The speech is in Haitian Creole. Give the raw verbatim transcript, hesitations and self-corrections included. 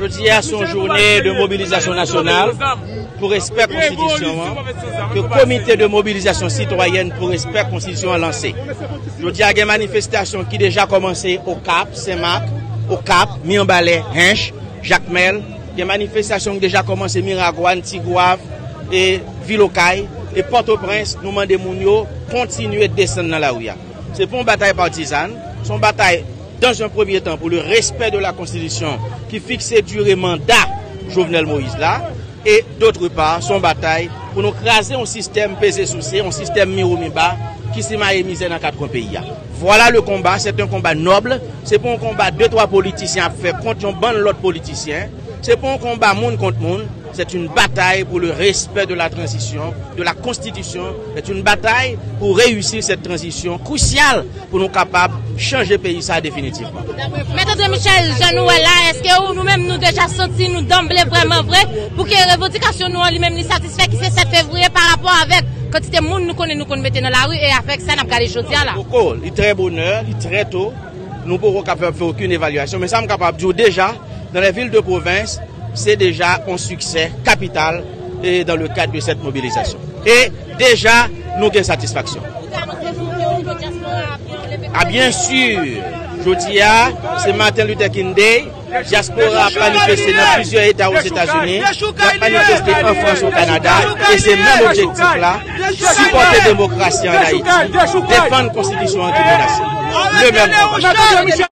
Jodi a se yon jounen de mobilizasyon nasyonal pou respè konstitisyon an, ke Komite de Mobilizasyon Sitwayèn pou Respè Konstitisyon an lanse. Jodi a gen manifestasyon ki deja kòmanse Okap, Senmak, Okap, Mibalè, Hench, Jakmèl. Gen manifestasyon ki deja kòmanse Miragwàn, Tigwav, e Vilokay, e Pòtoprens. Nou mande moun yo kontinye desann nan lari a. Se pa yon batay patizan, se yon batay dans un premier temps pour le respect de la Constitution qui fixe durée mandat Jovenel Moïse la, e d'autre part, se yon batay pou nou kraze yon sistèm peze souse, yon sistèm miwo miba ki simaye mizè nan kat kwen peyi a. Voilà le combat, c'est un combat noble. Se pa yon konba de twa politisyen ap fè kont yon bann lòt politisyen. Se pa yon konba moun kont moun. C'est une bataille pour le respect de la transition, de la constitution. C'est une bataille pour réussir cette transition cruciale pou nou kapab chanje peyi sa definitivman. Mèt André Michel, jan nou wè la, èske ou, nou menm nou deja santi nou danble vrèman vre pou ke revandikasyon nou an li menm li satisfè ki se sèt fevriye pa rapò avèk kantite moun nou konnen nou konn mete nan lari e avèk sa n ap gade jodi a la? Poko, li trè bonè, li trè to. Nou poko kapab fè okenn evalyasyon, men sa m kapab di w deja, dans les villes de province, se deja yon siksè kapital e dans le cadre de cette mobilisation. E deja, nou gen satisfaksyon. A byen si, jodi a, se Martin Luther King Day, dyaspora ap manifeste nan plizyè eta Ozetazini, y ap manifeste an Frans, o Kanada, e se menm objektif la, sipòte demokrasi an Ayiti, defann konstitisyon an ki menase. Le menm konba.